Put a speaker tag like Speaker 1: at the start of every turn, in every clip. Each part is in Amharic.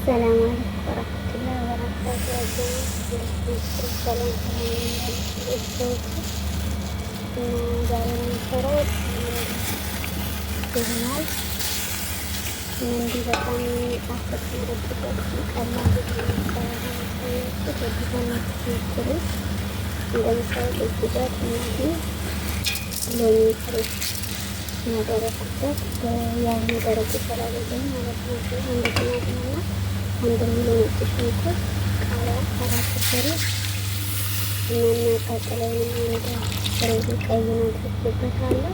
Speaker 1: السلام عليكم ورحمة الله وبركاته። ሰላም ሰላም ቤተሰቦች፣ እና ዛሬ የምንሰራው ይሆናል። መንዲ በጣም የሚጣፍጥ ነው። እጅግ በጣም ቀላል የሆነ አሰራር ነው የማሳያችሁ። ትወዱታላችሁ፣ ሞክሩት። እንደምታዩት እዚህ ጋር ቲማቲም፣ ሎሚ fresh ያደረኩበት ያው ደረቁ ስላሌለኝ ማለት ነው። አንድ ቲማቲም እና አንድ ሙሉ ነጭ ሽንኩርት፣ ቃሪያ አራት ፍሬ እና የሚያቃጥለውን አንድ ፍሬ ቀይን አድርጌበታለሁ።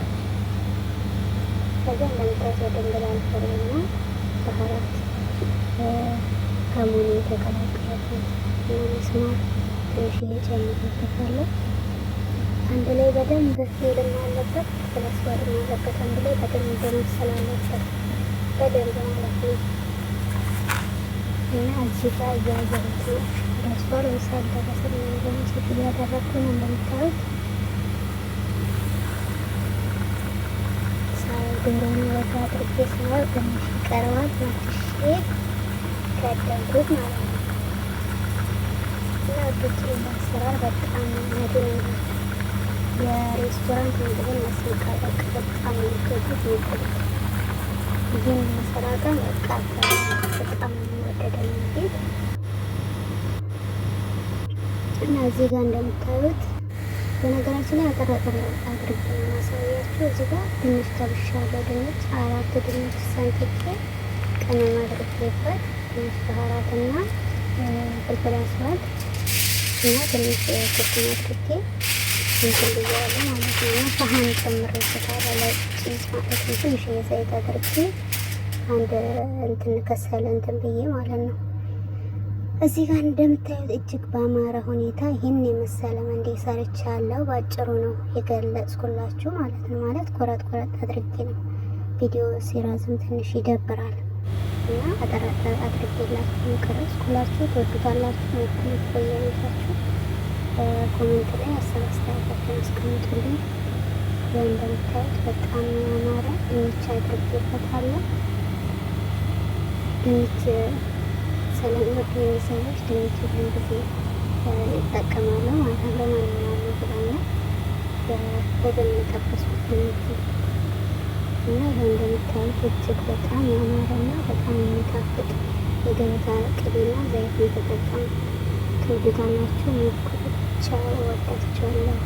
Speaker 1: ከዚያ እንደምታዩት የድንብላል ፍሬ እና بهارات ከሙን የተቀላቀለበት እና ሚስማር ትንሽዬ ጨምሬበታለሁ። አንድ ላይ በደንብ ፊልም አለበት፣ ፍለስዋድም አለበት። አንድ ላይ በደንብ መብሰል አለበት፣ በደንብ ማለት ነው። እና እዚህ ጋር እያየሁት ነው፣ ደርሷል ወይስ አልደረሰም የሚለውን check እያደረግኩ ነው። እንደምታዩት ሳየው ዶሮውን ወጋ አድርጌ ሳየው ትንሽ ይቀረዋል። መልሼ ከደንኩት ማለት ነው። እና ውዶች፣ አሰራር በጣም እውነቴን ነው የምላችሁ የሬስቶራንት ምግብን ያስንቃል። በቃ በጣም ነው የምትወዱት፣ ሞክሩት። ይህን ስራ ጋር በቃ በጣም ነው የሚወደደኝ ቤት። እና እዚህ ጋር እንደምታዩት፣ በነገራችን ላይ አጠር አጠር አድርጌ ነው ማሳያችሁ። እዚህ ጋር ድንች ጠብሻለሁ። ድንች አራት ድንች ሰንጥቄ ቅመም አድርጌበት ትንሽ بهارات ና فلفل أسود እና ትንሽ كركم አድርጌ እንትን ብያለሁ ማለት ነው። እና ሳህን ጨምሬበታለሁ ላይ ጭስ ማለት ነው። ትንሽ ዘይት አድርጌ አንድ እንትን ከሰል እንትን ብዬ ማለት ነው። እዚህ ጋር እንደምታዩት እጅግ በአማረ ሁኔታ ይህን የመሰለ መንዴ ሰርቻለሁ። ባጭሩ ነው የገለጽኩላችሁ ማለት ነው። ማለት ቆረጥ ቆረጥ አድርጌ ነው። ቪዲዮ ሲረዝም ትንሽ ይደብራል እና አጠር አጠር አድርጌላችሁ የቀረጽኩላችሁ። ትወዱታላችሁ፣ ሞክሩት በየቤታችሁ። Comment ላይ ሀሳብ አስተያየታችሁን አስቀምጡልኝ። ይህ እንደምታዩት በጣም ያማረ ድንች አድርጌበታለሁ። ድንች ስለሚወዱ የኔ ሰዎች ድንች ሁሉም ጊዜ ይጠቀማሉ ማለት ነው። በማንኛውም ምግብ አለ በ oven የጠበስኩት ድንች። እና ይኸው እንደምታዩት እጅግ በጣም ያማረና በጣም የሚጣፍጥ የገበታ ቅቤና ዘይት ነው የተጠቀምኩት። ትወዱታላችሁ፣ ሞክሩት። ቻው፣ እወዳችኋለሁ።